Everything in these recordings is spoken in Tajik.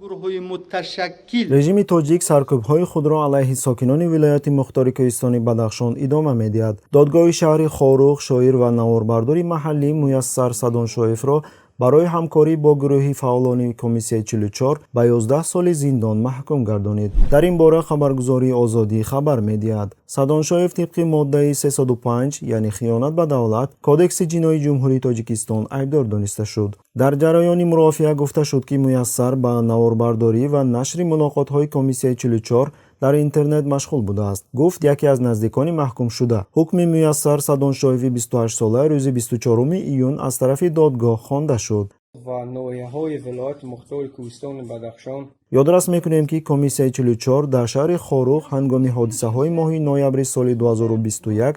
Гурӯҳҳои муташаккил. Режими тоҷик саркӯбҳои худро алайҳи сокинони Вилояти Мухтори Кӯҳистони Бадахшон идома медиҳад. Додгоҳи шаҳри Хоруғ шоир ва наворбардори маҳаллӣ Муяссар Садоншоевро барои ҳамкорӣ бо гурӯҳи фаъолони Комиссияи 44 ба 11 соли зиндон маҳкум гардонид. Дар ин бора хабаргузории Озодӣ хабар медиҳад. Садоншоев тибқи моддаи 305, яъне хиёнат ба давлат, Кодекси ҷиноии Ҷумҳурии Тоҷикистон айбдор дониста шуд. Дар ҷараёни мурофиа гуфта шуд, ки Муяссар ба наворбардорӣ ва нашри мулоқотҳои Комиссияи 44 дар интернет машғул будааст, гуфт яке аз наздикони маҳкумшуда. Ҳукми Муяссар Садоншоеви 28сола рӯзи 24 июн аз тарафи додгоҳ хонда шуд. Ва ноҳияҳои Вилояти Мухтори Кӯҳистони Бадахшон. Ёдрас мекунем, ки Комиссияи 44 дар шаҳри Хоруғ ҳангоми ҳодисаҳои моҳи ноябри соли 2021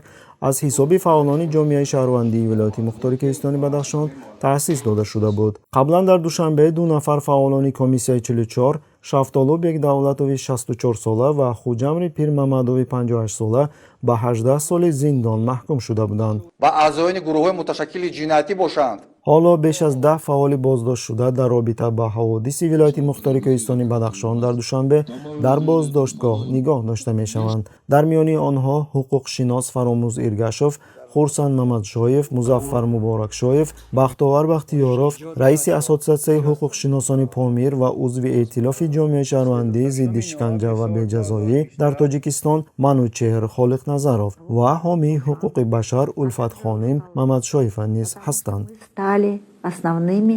аз ҳисоби фаъолони ҷомеаи шаҳрвандии Вилояти Мухтори Кӯҳистони Бадахшон таъсис дода шуда буд. Қаблан дар Душанбе ду нафар фаъолони Комиссияи 44, Шафтолу Бекдавлатови 64сола ва Хуҷамри Пирмамадови 58сола, ба 18 соли зиндон маҳкум шуда буданд. Ва аъзоёни гурӯҳҳои муташаккили ҷиноятӣ бошанд. Ҳоло беш аз 10 фаъоли боздоштшуда дар робита ба ҳаводиси Вилояти Мухтори Кӯҳистони Бадахшон дар Душанбе дар боздоштгоҳ нигоҳ дошта мешаванд. Дар миёни онҳо ҳуқуқшинос Фаромӯз Иргашов, Хурсанд Мамадшоев, Музаффар Муборакшоев, Бахтовар Бахтиёров, раиси Ассотсиатсияи ҳуқуқшиносони Помир ва узви Эътилофи ҷомеаи шаҳрвандӣ зидди шиканҷа ва беҷазоӣ дар Тоҷикистон Манучеҳр Холиқназаров ва ҳомии ҳуқуқи башар Улфатхоним Мамадшоева низ ҳастанд. Стали основными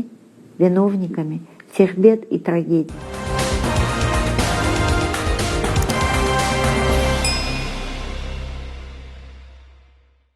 виновниками всех бед и трагедий.